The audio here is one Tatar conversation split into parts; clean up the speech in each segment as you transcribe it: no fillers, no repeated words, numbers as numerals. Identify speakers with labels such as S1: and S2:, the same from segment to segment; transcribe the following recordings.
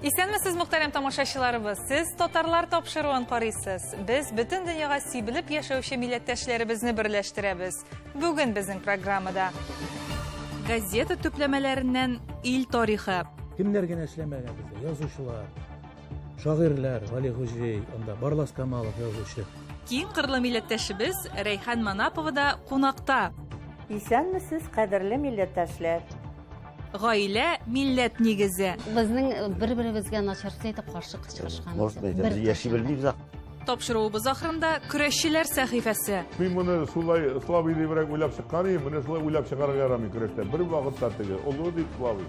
S1: Исәнмесез, мөхтәрәм тамашачыларыбыз. Сез татарлар тапшыруын карыйсыз. Без бөтен дөньяга сибелеп яшәүче милләттәшләребезне берләштерәбез. Бүген безнең программада газета төпләмәләреннән ил тарихы.
S2: Кемнәр генә эшләмәгән бездә? Язучылар, шагыйрьләр, Гали Хуҗи, анда Барлас Камалов язучы.
S1: Киң кырлы милләттәшебез Рәйхан Манапова да кунакта.
S3: Исәнмесез, кадерле милләттәшләр.
S1: Гаилә, милләт нигезе.
S4: Безнең бер-беребезгә начар сүз әйтеп каршы чыгышканыбыз.
S5: Может, әйтәм, без яши белмибез.
S1: Тапшыруыбыз ахырында көрәшчеләр сәхифәсе.
S6: Мин моны шулай слабый дибрәк уйлап чыккан идем, менә шулай уйлап чыгарырга ярамый көрәштә. Бер вакытта теге олы дип слабый.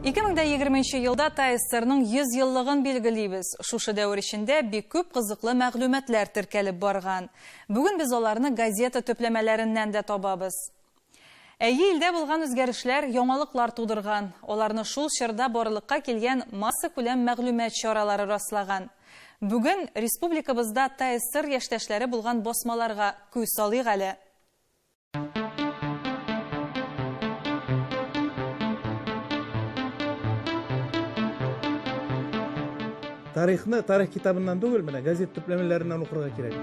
S1: 2020 елда ТАССРның 100 еллыгын билгелибез. Шушы дәвер эчендә бик күп кызыклы мәгълүматлар теркәлеп барган. Бүген без аларны газета төпләмәләреннән дә табабыз. Әйе, илдә булган үзгәрешләр яңалыклар тудырган. Аларны шул чорда барлыкка килгән массакүләм мәгълүмат чаралары раслаган. Бүген республикабызда ТАССР яшьтәшләре булган басмаларга күз салыйк әле.
S2: Тарихны тарих китабыннан түгел, менә газет төпләмәләреннән укырга кирәк.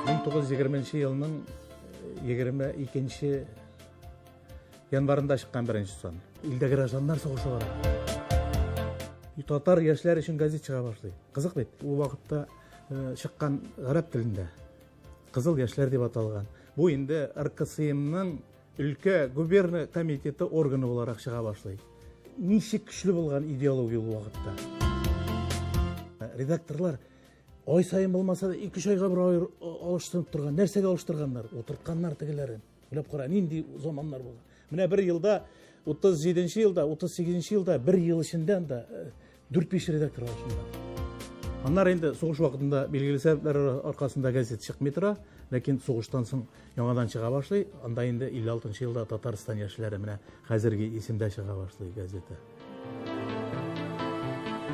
S2: 1920 елның 22 э, январында чыккан беренче сан. Илдә гражданнар сугышы бара. Татар яшьләр өчен газет чыга башлый. Кызык бит. Ул вакытта э, чыккан гарәп телендә Кызыл яшьләр дип аталган. Бу инде РКСМның өлкә губерна комитеты органы буларак чыга башлый. Ничек көчле булган идеология ул вакытта. Редакторлар ай саен булмаса да 2-3 айга бер ай алыштырып торган. Нәрсәгә алыштырганнар? Утыртканнар тегеләрен. Уйлап кара, нинди заманнар булган. Менә бер елда 37 елда, 38 елда бер ел эчендә анда 4-5 редактор алышынган. Аннары инде сугыш вакытында билгеле сәбәпләр аркасында газет чыкмый тора, ләкин сугыштан соң яңадан чыга башлый. Анда инде 56 елда Татарстан яшьләре менә хәзерге исемдә чыга башлый газета.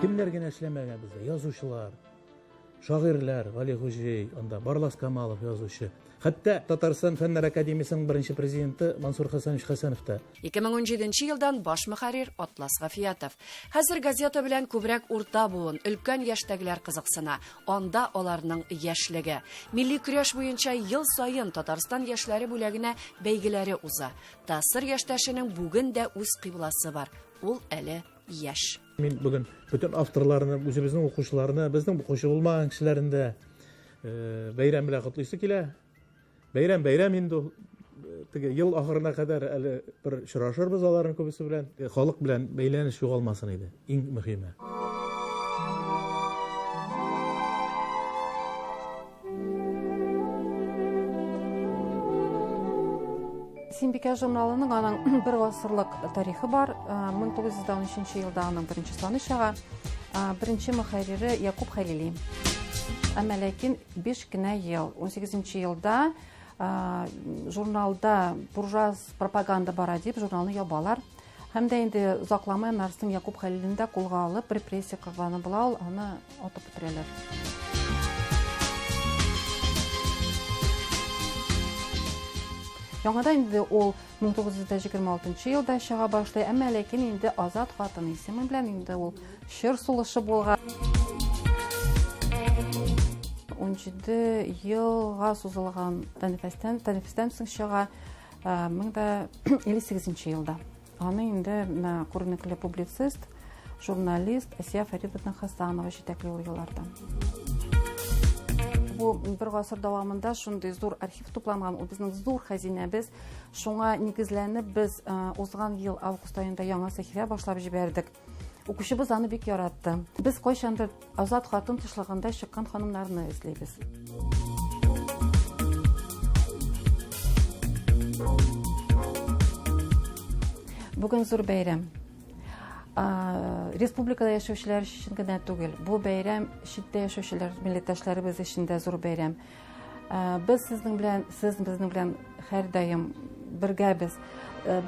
S2: Кемнәр генә эшләмәгән бездә? Язучылар, шагыйрьләр, Гали Хуҗи, анда Барлас Камалов язучы. Хәтта Татарстан Фәннәр академиясенең беренче президенты Мансур Хәсәнович Хәсәнов та.
S7: 2017 елдан баш мөхәррир Атлас Гафиятов. Хәзер газета белән күбрәк урта буын, өлкән яшьтәгеләр кызыксына. Анда аларның яшьлеге. Милли көрәш буенча ел саен Татарстан яшьләре бүләгенә бәйгеләре уза. ТАССР яшьтәшенең бүген дә үз кыйбласы бар. Ул әле яшь.
S2: Мин бүген бөтен авторларны, үзебезнең укучыларны, безнең укучы булмаган кешеләрне дә э, бәйрәм белән котлыйсы килә. Бәйрәм бәйрәм инде ул. Э, теге ел ахырына кадәр әле бер очрашырбыз аларның күбесе белән. Э, халык белән бәйләнеш югалмасын иде, иң мөһиме.
S8: Симбикә журналының аның бер гасырлык тарихы бар. 1913 елда аның беренче саны чыга. Беренче мөхәррире Якуб Хәлили. Әмма ләкин 5 кенә ел, 18 елда журналда буржуаз пропаганда бара дип журналны ябалар. Һәм дә инде озакламый аннары Якуб Хәлилне дә кулга алып, репрессия корбаны була ул, аны атып үтерәләр. Яңадан инде ул 1926 елда чыга башлый, әмма ләкин инде Азат хатын исеме белән инде ул чор сулышы булган. 17 елга сузылган тәнәфестән, тәнәфестән соң чыга 1058 елда. Аны инде менә күренекле публицист, журналист Асия Фаридовна Хасанова җитәкли ул елларда. Бу бер гасыр дәвамында шундый зур архив тупланган, ул безнең зур хәзинәбез. Шуңа нигезләнеп без узган ел август аенда яңа сәхифә башлап җибәрдек. Укучыбыз аны бик яратты. Без кайчандыр Азат хатын тышлыгында чыккан ханымнарны эзлибез. Бүген зур бәйрәм. Республикада яшәүчеләр өчен генә түгел, бу бәйрәм читтә яшәүчеләр, милләттәшләребез өчен дә зур бәйрәм. Без сезнең белән, сез безнең белән һәрдаим бергәбез.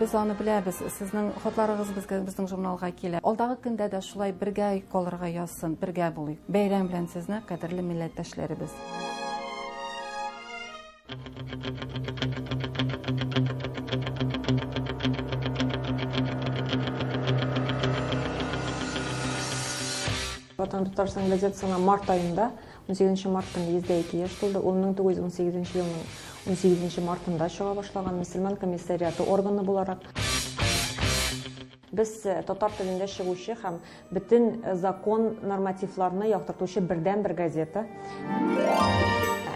S8: Без аны беләбез. Сезнең хатларыгыз безгә, безнең журналга килә. Алдагы көндә дә шулай бергә калырга язсын, бергә булыйк. Бәйрәм белән сезне, кадерле милләттәшләребез.
S5: Ватаным Татарстан газетасына март аенда, 18 март көнне 102 яшь тулды. Ул 1918 елның 18 мартында чыга башлаган мөселман комиссариаты органы буларак. Без татар телендә чыгучы һәм бөтен закон нормативларны яктыртучы бердәнбер газета.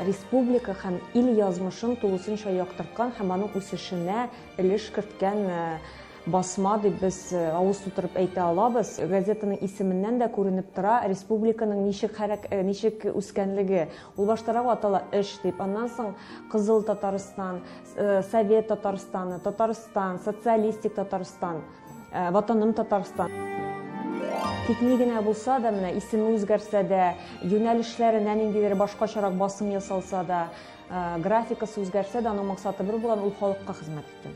S5: Республика һәм ил язмышын тулысынча яктырткан һәм аның үсешенә өлеш керткән басма дип без авыз тутырып әйтә алабыз. Газетаның исеменнән дә күренеп тора республиканың ничек хәрәк, ничек үскәнлеге. Ул баштарак атала Эш дип, аннан соң Кызыл Татарстан, Совет Татарстаны, Татарстан, Социалистик Татарстан, Ватаным Татарстан. Тик ни генә булса да, менә исеме үзгәрсә дә, юнәлешләренә ниндидер башкачарак басым ясалса да, графикасы үзгәрсә дә, аның максаты бер булган, ул халыкка хезмәт иткән.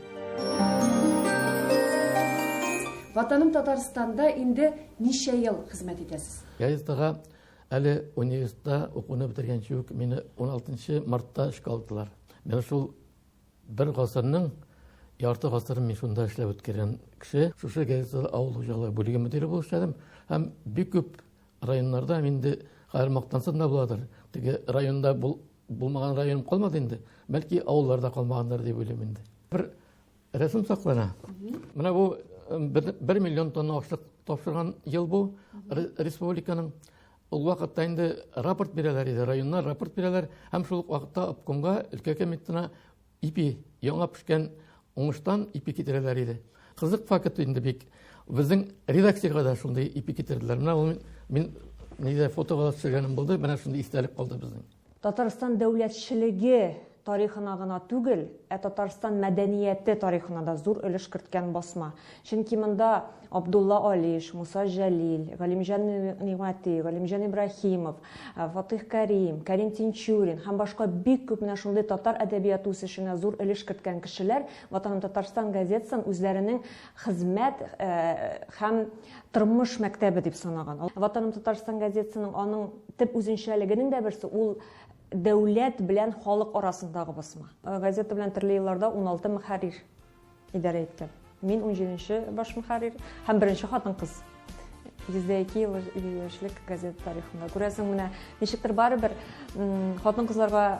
S7: Ватаным Татарстанда инде ничә ел хезмәт итәсез?
S9: Газетага әле университетта укуны бетергәнче үк мине 16 мартта эшкә алдылар. Менә шул бер гасырның ярты гасырын мин шунда эшләп үткәргән кеше. Шушы газетада авыл хуҗалыгы бүлеге мөдире булып эшләдем һәм бик күп районнарда мин инде хәзер мактансам да буладыр. Теге районда бул, булмаган район калмады инде. Бәлки авылларда калмагандыр дип уйлыйм инде. Бер рәсем саклана. Менә бу 1 миллион тонна ашлык тапшырган ел бу республиканың. Ул вакытта инде рапорт бирәләр иде, районнар рапорт бирәләр һәм шул ук вакытта обкомга, өлкә комитетына ипи, яңа пешкән уңыштан ипи китерәләр иде. Кызык факт инде бик. Безнең редакциягә дә шундый ипи китерделәр. Менә ул мин нидә фотога да төшергәнем булды, менә шундый истәлек калды безнең.
S5: Татарстан дәүләтчелеге тарихына гына түгел, ә Татарстан мәдәнияте тарихына да зур өлеш керткән басма. Чөнки монда Абдулла Алиш, Муса Җәлил, Галимҗан Нигъмәти, Галимҗан Ибраһимов, Фатыйх Кәрим, Кәрим Тинчурин һәм башка бик күп менә шундый татар әдәбияты үсешенә зур өлеш керткән кешеләр Ватаным Татарстан газетасын үзләренең хезмәт һәм тормыш мәктәбе дип санаган. Ватаным Татарстан газетасының аның төп үзенчәлегенең дә берсе ул дәүләт белән халык арасындагы басма. Газета белән төрле елларда 16 мөхәррир идарә иткән. Мин 17-нче баш мөхәррир һәм беренче хатын-кыз. 102 ел яшьлек газета тарихында. Күрәсең, менә ничектер барыбер хатын-кызларга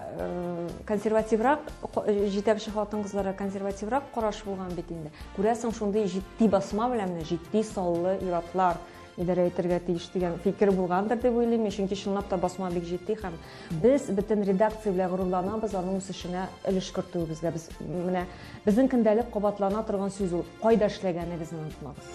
S5: консервативрак, җитәкче хатын-кызларга консервативрак караш булган бит инде. Күрәсең, шундый җитди басма белән менә җитди саллы ир-атлар идарә итәргә тиеш дигән фикер булгандыр дип уйлыйм мин, чөнки чынлап та басма бик җитди һәм без бөтен редакция белән горурланабыз аның үсешенә өлеш кертүебезгә. Без менә безнең көндәлек кабатлана торган сүз ул, кайда эшләгәнегезне онытмагыз.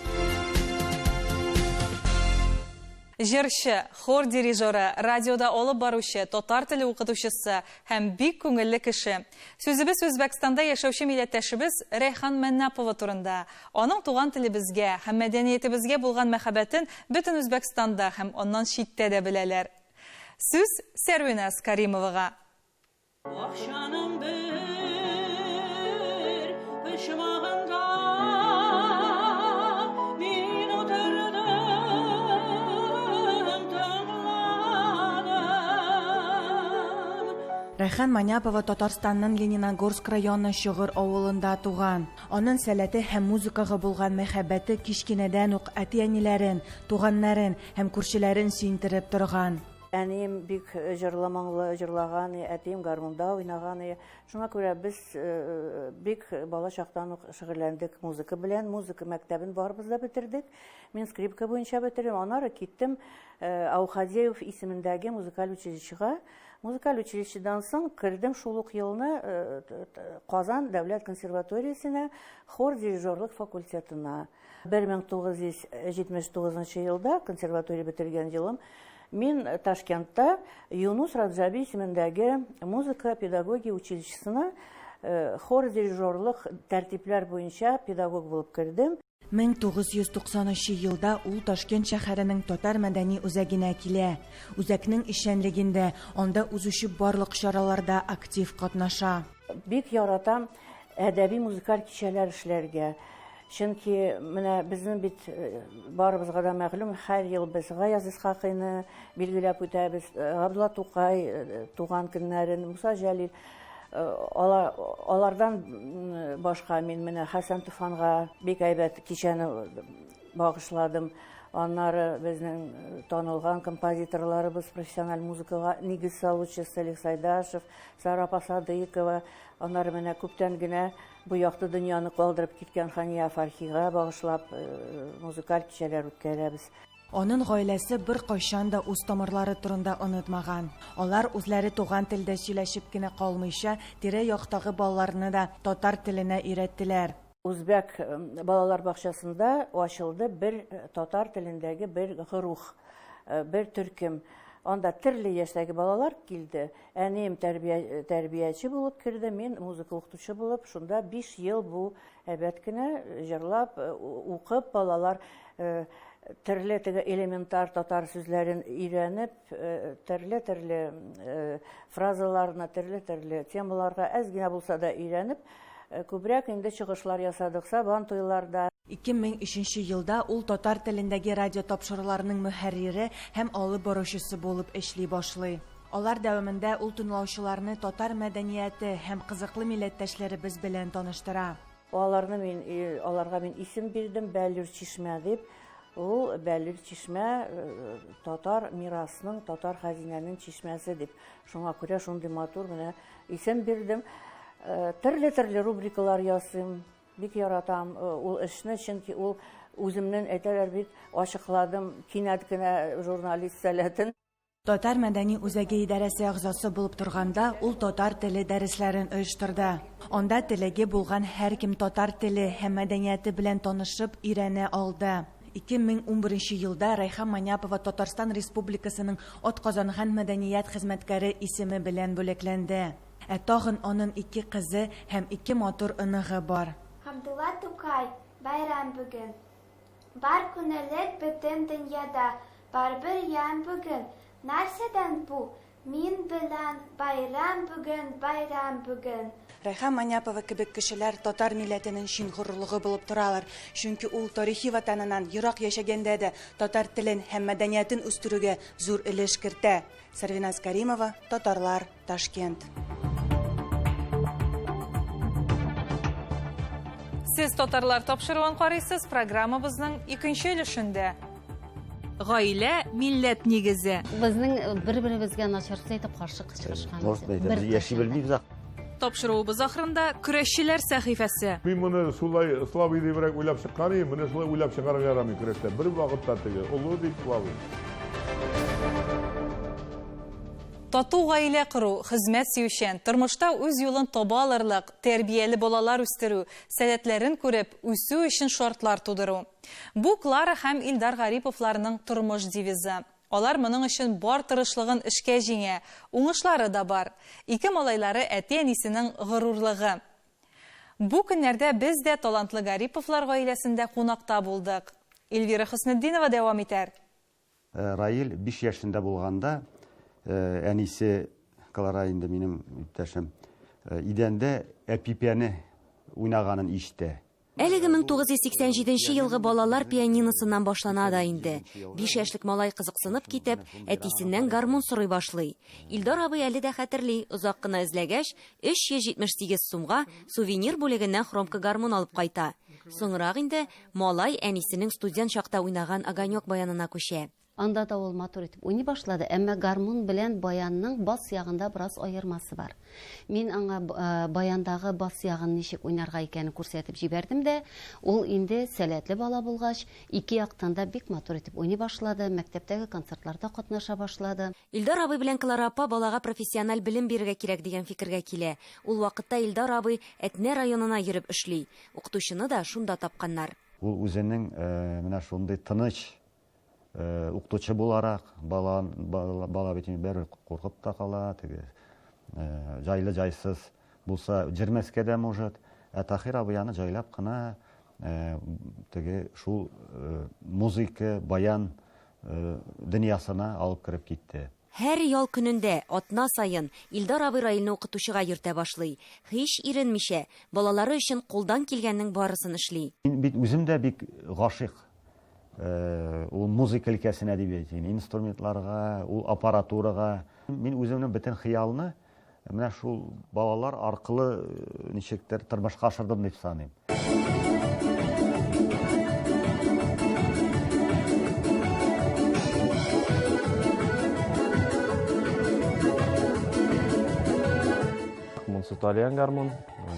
S1: Җырчы, хор дирижеры, радиода алып баручы, татар теле укытучысы һәм бик күңелле кеше. Сүзебез Үзбәкстанда яшәүче милләттәшебез Рәйхан Мәннапова турында. Аның туган телебезгә һәм мәдәниятебезгә булган мәхәббәтен бөтен Үзбәкстанда һәм аннан читтә дә беләләр. Сүз Сәрвиназ Каримовага.
S10: Бакчаның бер почмагында мин утырдым, тыңладым.
S11: Рәйхан Маняпова Татарстанның Лениногорск районы Чыгыр авылында туган. Аның сәләте һәм музыкага булган мәхәббәте кечкенәдән үк әти-әниләрен, туганнарын һәм күршеләрен сөентереп торган.
S3: Әнием бик җырлы, моңлы җырлаган, әтием гармунда уйнаган. Шуңа күрә без бик бала чактан ук шөгыльләндек музыка белән. Музыка мәктәбен барыбыз да бетердек. Мин скрипка буенча бетердем. Аннары киттем Аухадеев исемендәге музыкаль училищега. Музыкаль училищедан соң кердем шул ук елны Казан дәүләт консерваториясенә хор дирижерлык факультетына. 1979 елда консерватория бетергән елым мин Ташкентта Юнус Раджаби исемендәге музыка педагогия училищесына хор дирижерлык тәртипләр буенча педагог булып кердем.
S11: 1990 елда ул Ташкент шәһәренең татар мәдәни үзәгенә килә. Үзәкнең эшчәнлегендә, анда узучы барлык чараларда актив катнаша.
S3: Бик яратам әдәби музыкаль кичәләр эшләргә. Чөнки менә безнең бит барыбызга да мәгълүм, һәр ел без Гаяз Исхакыйны билгеләп үтәбез, Габдулла Тукай туган көннәрен, Муса Җәлил. Алардан башка мин менә Хәсән Туфанга бик әйбәт кичәне багышладым. Аннары безнең танылган композиторларыбыз, профессиональ музыкага нигез салучы Салих Сайдашев, Сара апа Садыйкова, аннары менә күптән генә бу якты дөньяны калдырып киткән Хания Фархига багышлап музыкаль кичәләр үткәрәбез.
S11: Анын гаиләсе беркайчан да үз тамырлары турында онытмаган. Алар үзләре туган телдә сөйләшеп кенә калмыйча, тирә-яктагы балаларны да татар теленә өйрәттеләр.
S3: Үзбәк балалар бакчасында ачылды бер татар телендәге бер гырух, бер төркем. Анда төрле яшьтәге балалар килде. Әнием тәрбия, тәрбияче булып керде, мин музыка укытучы булып, шунда 5 ел бу әйбәт кенә җырлап, укып, балалар төрле теге элементар татар сүзләрен өйрәнеп, төрле-төрле фразаларны, төрле-төрле темаларга әз генә булса да өйрәнеп, күбрәк инде чыгышлар ясадык Сабан туйларда.
S11: 2003 елда ул татар телендәге радиотапшыруларның мөхәррире һәм алып баручысы булып эшли башлый. Алар дәвамында ул тыңлаучыларны татар мәдәнияте һәм кызыклы милләттәшләребез белән таныштыра.
S3: Аларны мин, аларга мин исем бирдем, Бәллүр чишмә дип. Ул Бәллүр чишмә татар мирасның, татар хәзинәнең чишмәсе дип. Шуңа күрә шундый матур менә исем бирдем. Төрле-төрле рубрикалар ясыйм. Бик яратам ул эшне, чөнки ул үземнең, әйтәләр бит, ачыкладым кинәт кенә журналист сәләтен.
S11: Татар мәдәни үзәге идарәсе әгъзасы булып торганда, ул татар теле дәресләрен оештырды. Анда теләге булган һәркем татар теле һәм мәдәнияте белән танышып, өйрәнә алды. 2011 елда Рәйхан Маняпова Татарстан Республикасының атказанган мәдәният хезмәткәре исеме белән бүләкләнде. Ә тагын анын ике кызы һәм ике матур оныгы бар.
S12: Габдулла Тукай, Байрам бүген. Бар күнелек бөтен дөньяда, Бар бер ямь бүген. Нәрсәдән бу? Мин белән байрам бүген, байрам бүген.
S11: Рәйхан Маняпова кебек кешеләр татар милләтенең чын горурлыгы булып торалар. Чөнки ул тарихи ватаныннан ерак яшәгәндә дә татар телен һәм мәдәниятен үстерүгә зур өлеш кертә. Сәрвиназ Каримова, Татарлар, Ташкент.
S1: Сез татарлар тапшыруын карыйсыз, программабызның икенче өлешендә. Гаилә, милләт нигезе.
S4: Безнең бер-беребезгә начар сүз әйтеп каршы чыгышканыбыз юк.
S13: Без яши белмибез.
S1: Тапшыруыбыз ахырында көрәшчеләр сәхифәсе.
S6: Мин моны шулай слабый дибрәк уйлап чыккан идем, менә шулай уйлап чыгарырга ярамый көрәштә. Бер вакытта теге олы дип слабый.
S1: Тату гаилә кору, хезмәт сөючән, тормышта үз юлын таба алырлык, тәрбияле балалар үстерү, сәләтләрен күреп, үсү өчен шартлар тудыру. Бу Клара һәм Илдар Гариповларның тормыш девизы. Алар моның өчен бар тырышлыгын эшкә җиңә, уңышлары да бар. Ике малайлары әти-әнисенең горурлыгы. Бу көннәрдә без дә талантлы Гариповлар гаиләсендә кунакта булдык. Эльвира Хөснетдинова дәвам итәр.
S13: Раил 5 яшендә булганда, әнисе Клара инде минем иптәшем, идәндә әпипәне уйнаганын ишетә.
S14: Әлеге 1987 елгы балалар пианиносыннан башлана да инде. 5 яшьлек малай кызыксынып китеп, әтисеннән гармун сорый башлый. Илдар абый әле дә хәтерли, озак кына эзләгәч, 378 сумга сувенир бүлегеннән хромка гармун алып кайта. Соңрак инде малай әнисенең студент чакта уйнаган Огонек баянына күчә.
S4: Анда да ул матур итеп уйный башлады, әмма гармун белән баянның бас ягында бераз аермасы бар. Мин аңа баяндагы бас ягын ничек уйнарга икәнен күрсәтеп җибәрдем дә, ул инде сәләтле бала булгач, ике яктан да бик матур итеп уйный башлады, мәктәптәге концертларда катнаша башлады.
S14: Илдар абый белән Клара апа балага профессиональ белем бирергә кирәк дигән фикергә килә. Ул вакытта Илдар абый Әтнә районына йөреп эшли. Укытучыны да шунда тапканнар.
S13: Ул үзенең менә шундый тыныч укытучы буларак, бала, бала бит инде бер куркып та кала, теге җайлы җайсыз булса җирмәскә дә может. Ә Тахир абый аны җайлап кына теге шул музыка, баян дөньясына алып кереп китте.
S14: Һәр ял көнендә, атна саен, Илдар абый Раилне укытучыга йөртә башлый. Һич иренмичә, балалары өчен кулдан килгәннең барысын эшли.
S13: Мин бит үзем дә бик гашыйк ул музыка өлкәсенә дип әйтим, инструментларга, ул аппаратурага. Мин үземнең бөтен хыялны менә шул балалар аркылы ничектер тормышка ашырдым дип саныйм.
S15: Монысы тальян гармун,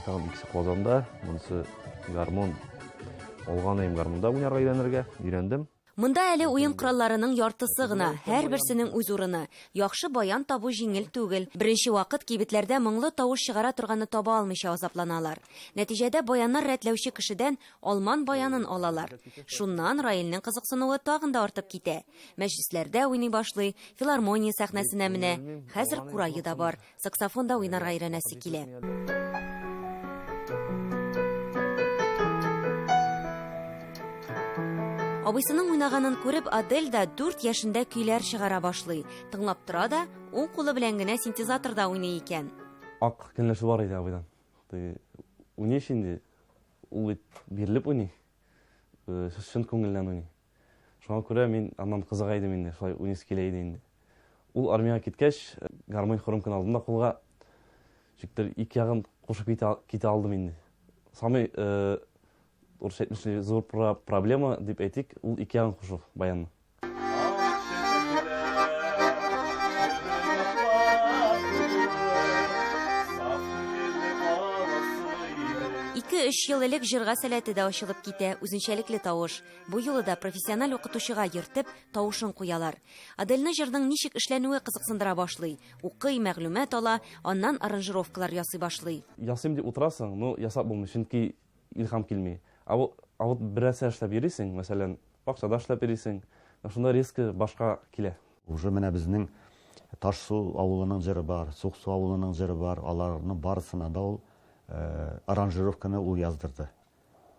S15: тагын икесе Казанда. Монысы гармун алган идем, гармунда уйнарга өйрәнергә өйрәндем.
S14: Монда әле уен коралларының яртысы гына, һәрберсенең үз урыны. Яхшы баян табу җиңел түгел. Беренче вакыт кибетләрдә моңлы тавыш чыгара торганны таба алмыйча азапланалар. Нәтиҗәдә баяннар рәтләүче кешедән алман баянын алалар. Шуннан Раилнең кызыксынуы тагын да артып китә. Мәҗлесләрдә уйный башлый, филармония сәхнәсенә менә. Хәзер курае да бар. Саксофонда уйнарга өйрәнәсе килә. Абыйсының уйнаганын күреп, Адель да 4 яшендә көйләр чыгара башлый. Тыңлап тора да, уң кулы белән генә синтезаторда уйный икән.
S15: Ак көнләшү бар иде абыйдан. Теге уйный инде, ул бит бирелеп уйный. Чын күңелдән уйный. Шуңа күрә мин аннан кызыга идем инде, шулай уйныйсы килә иде инде. Ул армиягә киткәч, гармонь хромканы алдым да кулга. Ничектер ике ягын кушып китә, китә алдым инде. Самый, э, урысча әйтмешли, зур проблема дип әйтик, ул ике ягын кушу баянны.
S14: Ике-өч ел элек җырга сәләте дә ачылып китә, үзенчәлекле тавыш. Бу юлы да профессиональ укытучыга йөртеп, тавышын куялар. Адельны җырның ничек эшләнүе кызыксындыра башлый. Укый, мәгълүмат ала, аннан аранжировкалар ясый башлый.
S15: Ясыйм дип утырасың, но ясап булмый, чөнки илһам килми. Ә вот, ә вот бер нәрсә эшләп йөрисең, мәсәлән, бакчада эшләп йөрисең, шунда резко башка килә.
S13: Уже менә безнең Ташсу авылының җыры бар, Суксу авылының җыры бар, аларның барысына да ул аранжировканы ул яздырды.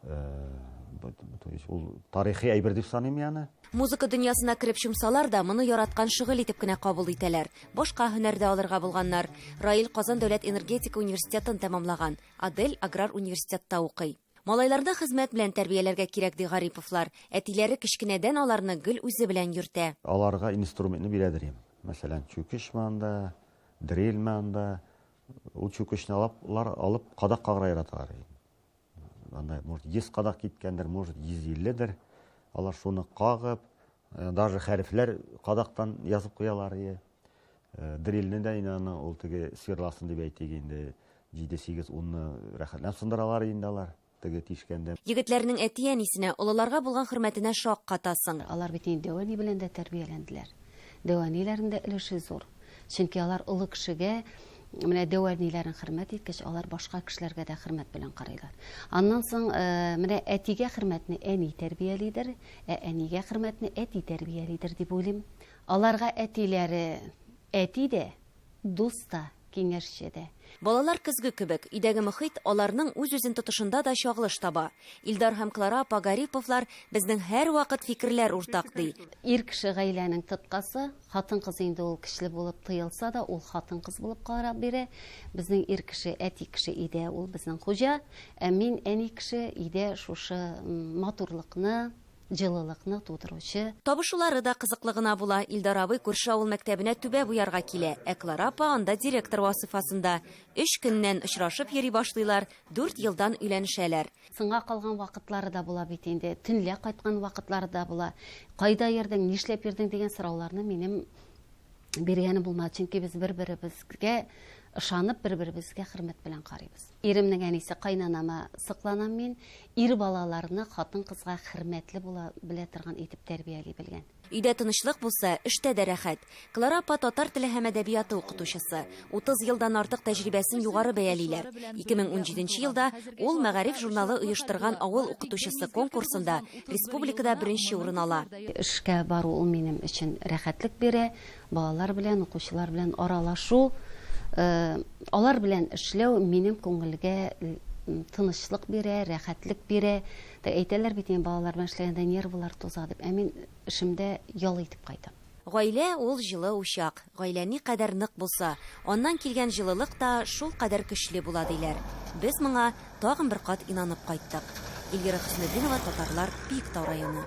S13: То есть ул тарихи әйбер дип саныйм яны.
S14: Музыка дөньясына кереп чумсалар да, моны яраткан шөгыль итеп кенә кабул итәләр. Башка һөнәр дә алырга булганнар. Раил Казан дәүләт энергетика университетын тәмамлаган. Адель аграр университетта укый. Малайларны хезмәт белән тәрбияләргә кирәк, ди Гариповлар. Әтиләре кечкенәдән аларны гел үзе белән йөртә.
S13: Аларга инструментны бирәдер им. Мәсәлән, чүкечме анда, дрельме анда. Ул чүкечне алып, алып кадак кагырга яраталар. Анда, может, 100 кадак киткәндер, может, 150-дер. Алар шуны кагып, даже хәрефләр кадактан язып куялар. Дрельне дә инде аны ул теге сверласын дип әйтик инде, 7, 8, 10-ны рәхәтләнеп сындыралар инде алар, теге тишкәндә.
S14: Егетләрнең әти-әнисенә, олыларга булган хөрмәтенә шаккатасың.
S4: Алар бит инде дәү әни белән дә тәрбияләнделәр. Дәү әниләренең дә өлеше зур. Чөнки алар олы кешегә, менә дәү әниләрен хөрмәт иткәч, алар башка кешеләргә дә хөрмәт белән карыйлар. Аннан соң, менә әтигә хөрмәтне әни тәрбиялидер, ә әнигә хөрмәтне әти тәрбиялидер дип уйлыйм. Аларга әтиләре әти дә, дус та, киңәшче дә.
S14: Балалар көзге кебек, өйдәге мохит аларның үз-үзен тотышында да чагылыш таба. Илдар һәм Клара апа Гариповлар безнең һәрвакыт фикерләр уртак, ди.
S4: Ир кеше гаиләнең тоткасы, хатын-кыз инде ул көчле булып тоелса да, ул хатын-кыз булып кала бирә. Безнең ир кеше, әти кеше өйдә, ул безнең хуҗа. Ә мин әни кеше өйдә шушы матурлыкны, җылылыкны тудыручы.
S14: Табышулары да кызыклы гына була. Илдар абый күрше авыл мәктәбенә түбә буярга килә, ә Клара апа анда директор вазыйфасында. Өч көннән очрашып йөри башлыйлар, 4 елдан өйләнешәләр.
S4: Сыңа калган вакытлары да була бит инде, төнлә кайткан вакытлары да була. Кайда йөрдең, нишләп йөрдең дигән сорауларны минем биргәнем булмады. Чөнки без бер-беребезгә ышанып, бер-беребезгә хөрмәт белән карыйбыз. Иремнең әнисе кайнанама сыкланам мин. Ир балаларны хатын-кызга хөрмәтле була белә торган итеп тәрбияли белгән.
S14: Өйдә тынычлык булса, эштә дә рәхәт. Клара апа татар теле һәм әдәбияты укытучысы. 30 елдан артык тәҗрибәсен югары бәялиләр. 2017 елда ул Мәгариф журналы оештырган авыл укытучысы конкурсында республикада беренче урын ала.
S4: Эшкә бару ул минем өчен рәхәтлек бирә. Балалар белән, укучылар белән аралашу, алар белән эшләү минем күңелгә тынычлык бирә, рәхәтлек бирә. Әйтәләр бит инде, балалар белән эшләгәндә нервылар туза дип. Ә мин эшемдә ял итеп кайтам.
S14: Гаилә ул җылы учак. Гаилә ни кадәр нык булса, аннан килгән җылылык та шул кадәр көчле була диләр. Без моңа тагын бер кат инанып кайттык. Эльвира Хөснетдинова, Татарлар, Биектау районы.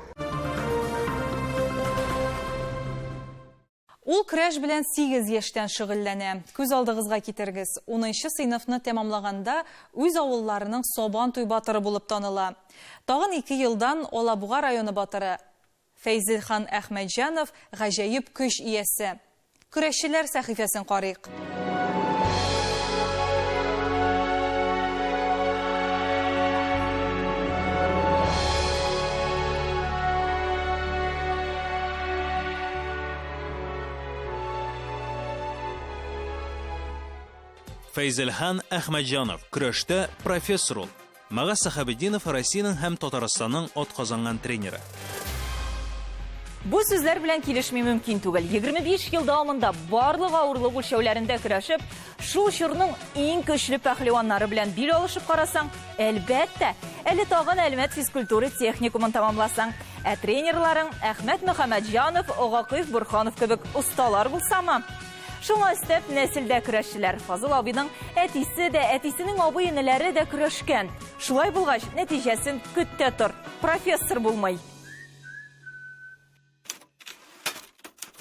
S1: Ул көрәш белән 8 яшьтән шөгыльләнә. Күз алдыгызга китергез. 10 сыйныфны тәмамлаганда үз авылларының Сабан туй батыры булып таныла. Тагын 2 елдан Алабуга районы батыры Фәйзелхан Әхмәтҗанов гаҗәеп көч иясе. Көрәшчеләр сәхифәсен карыйк.
S16: Фәйзелхан Әхмәтҗанов, көрәштә профессор ул. Мәгаз Сәхәбетдинов Россиянең һәм Татарстанның атказанган тренеры.
S17: Бу сүзләр белән килешми мөмкин түгел. 25 ел дәвамында барлык авырлык үлчәүләрендә көрәшеп, шул чорның иң көчле пәһлеваннары белән бил алышып карасаң, әлбәттә, әле тагын Әлмәт физкультура техникумын тәмамласаң, ә тренерларың Әхмәт Мөхәммәтҗанов, Гакыйф Борһанов кебек осталар булсамы? Шуңа өстәп, нәселдә көрәшчеләр. Фазыл абыйның әтисе дә, әтисенең абый-энеләре дә көрәшкән. Шулай булгач, нәтиҗәсен көт тә тор. Профессор булмый.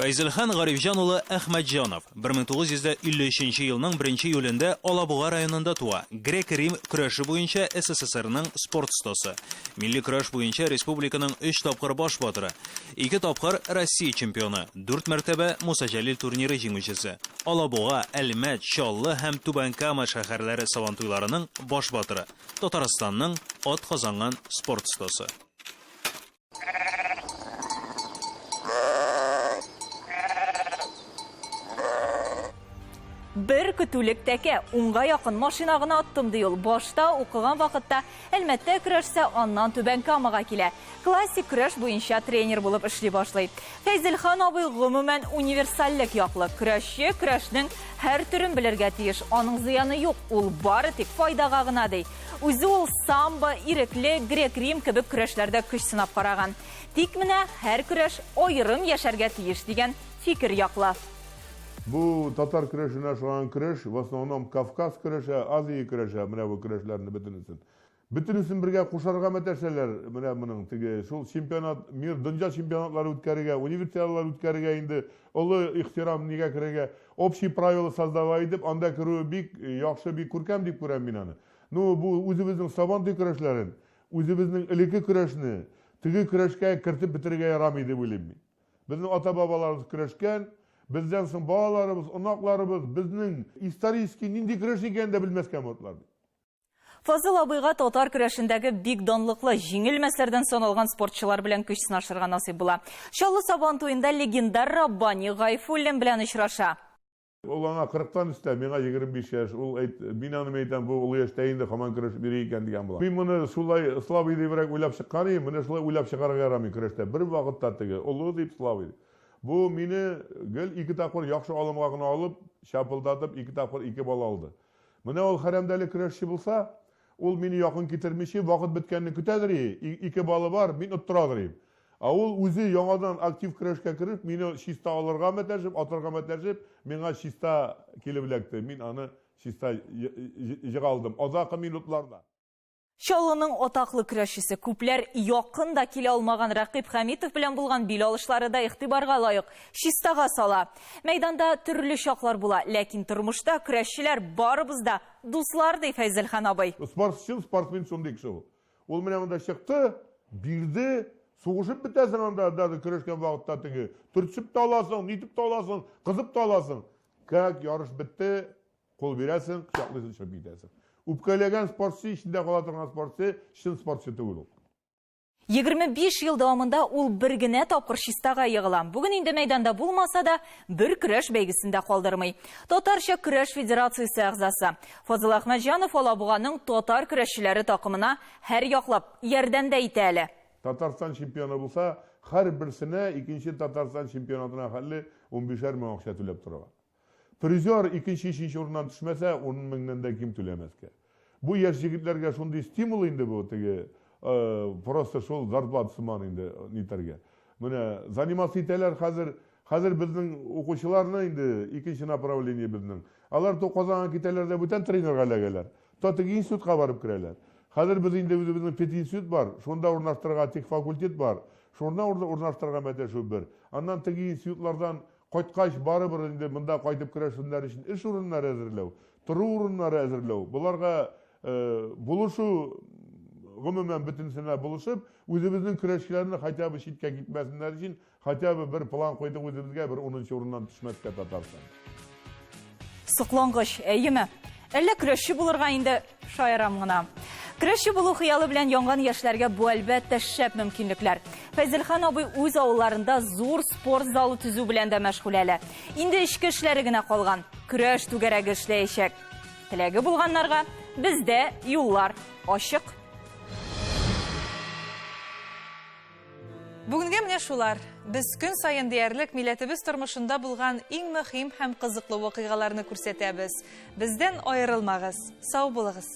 S16: Фәйзелхан Гарифҗан улы Әхмәтҗанов 1953 елның 1 июлендә Алабуга районында туа. Грек-рим көрәше буенча СССРның спорт остасы. Милли көрәш буенча республиканың 3 тапкыр баш батыры. Ике тапкыр Россия чемпионы, дүрт мәртәбә Муса Җәлил турниры җиңүчесе, Алабуга, Әлмәт, Чаллы һәм Түбән Кама шәһәрләре Сабантуйларының баш батыры, Татарстанның атказанган спорт остасы.
S17: Бер көтүлек тәкә, унга якын машина гына оттым, ди ул. Башта укыган вакытта Әлмәттә көрәшсә, аннан Түбән Камага килә. Классик көрәш буенча тренер булып эшли башлый. Фәйзелхан абый гомумән универсальлек яклы. Көрәшче көрәшнең һәр төрен белергә тиеш. Аның зыяны юк, ул бары тик файдага гына, ди. Үзе ул самбо, ирекле, грек-рим кебек көрәшләрдә көч сынап караган. Тик менә һәр көрәш аерым яшәргә тиеш дигән фикер яклы.
S6: Бу татар көрәшенә ошаган көрәш, в основном Кавказ көрәше, Азия көрәше, менә бу көрәшләрне бөтенесен. Бөтенесен бергә кушарга мәтәшәләр, менә моның теге шул чемпионат, мир, дөнья чемпионатлары үткәрергә, универсиадалар үткәрергә инде олы ихтирам нигә керергә, общий правила создавай итеп, анда керүе бик яхшы, бик күркәм дип күрәм мин аны. Ну, бу үзебезнең Сабантуй көрәшләрен, үзебезнең элекке көрәшне теге көрәшкә кертеп бетерергә ярамый дип уйлыйм мин. Безнең ата-бабаларыбыз көрәшкән, бездән соң балаларыбыз, онакларыбыз безнең исторический нинди көрәш икәнен дә белмәскә мөмкин.
S17: Фазыл абыйга татар көрәшендәге бик данлыклы, җиңелмәсләрдән саналган спортчылар белән көч сынашырга насыйп була. Чаллы Сабан туенда легендар Раббани Гайфуллин белән очраша.
S6: Ул аңа кырыктан өстә, миңа 25 яшь. Ул әйт, мин аны әйтәм, бу олы яшьтә инде һаман көрәшеп йөри икән дигән була. Мин моны шулай слабый дибрәк уйлап чыккан идем, менә шулай уйлап чыгарга ярамый көрәштә. Бер вакытта теге олы дип слабый. Бу мине гел ике тапкыр яхшы алымга гына алып, чапылдатып ике тапкыр ике балл алды. Менә ул хәрәмдәле көрәшче булса, ул мине якын китермичә, вакыт беткәнне көтәдер и, ике баллы бар, мин оттырадыр идем. Ә ул үзе яңадан актив көрәшкә кереп, мине чиста алырга мәтәшеп, атырга мәтәшеп, миңа чиста килеп эләкте. Мин аны чиста җыга алдым. Азакы минутларда.
S17: Чаллының атаклы көрәшчесе, күпләр якын да килә алмаган Рәкыйп Хәмитов белән булган бил алышлары да игътибарга лаек, чистага сала. Мәйданда төрле чаклар була, ләкин тормышта көрәшчеләр барыбыз да дуслар, ди Фәйзелхан абый.
S6: Спортчы, спортсмен шундый кеше ул. Ул менә монда чыкты, бирде, сугышып бетәсең анда, даже көрәшкән вакытта теге. Төртсеп тә аласың, нитеп тә аласың, кызып та аласың. Как ярыш бетте, кул бирәсең, кочаклыйсың, чыгып китәсең. Үпкәләгән спортчы, эчендә кала торган спортчы, чын спортчы түгел ул.
S17: 25 ел дәвамында ул бер генә тапкыр чистага егыла. Бүген инде мәйданда булмаса да, бер көрәш бәйгесен дә калдырмый. Татарча көрәш федерациясе әгъзасы. Фазыл Әхмәтҗанов Алабуганың татар көрәшчеләре такымына һәр яклап ярдәм дә итә әле.
S6: Татарстан чемпионы булса, һәрберсенә икенче Татарстан чемпионатына хәтле унбишәр мең акча түләп торырга. Призер икенче, өченче урыннан төшмәсә, ун меңнән дә ким түләмәскә. Бу яшь егетләргә шундый стимул инде бу, теге, просто шул зарплата сыман инде нитәргә. Менә заниматься итәләр хәзер, хәзер безнең укучыларны инде икенче направление безнең. Алар то Казанга китәләр дә бүтән тренерга эләгәләр, то теге институтка барып керәләр. Хәзер без инде үзебезнең пединститут бар, шунда урнаштырырга техфакультет бар, шунда урнаштырырга мәтәшү бер. Аннан теге институтлардан кайткач, барыбер инде монда кайтып керәшеннәр өчен эш урыннары әзерләү, тору урыннары әзерләү, боларга булышу, гомумән бөтенесенә булышып, үзебезнең көрәшчеләрне хотя бы читкә китмәсеннәр өчен Хотя бы бер план куйдык үзебезгә, бер унынчы урыннан төшмәскә Татарстан.
S17: Соклангыч, әйеме? Әллә көрәшче булырга инде шаярам гына. Көрәшче булу хыялы белән янган яшьләргә бу әлбәттә шәп мөмкинлекләр. Фәйзелхан абый үз авылларында зур спорт залы төзү белән дә мәшгуль әле. Инде эчке эшләре генә калган. Көрәш түгәрәге эшләячәк. Теләге булганнарга бездә юллар ачык.
S1: Бүгенгә менә шулар. Без көн саен диярлек милләтебез тормышында булган иң мөһим һәм кызыклы вакыйгаларны күрсәтәбез. Бездән аерылмагыз. Сау булыгыз.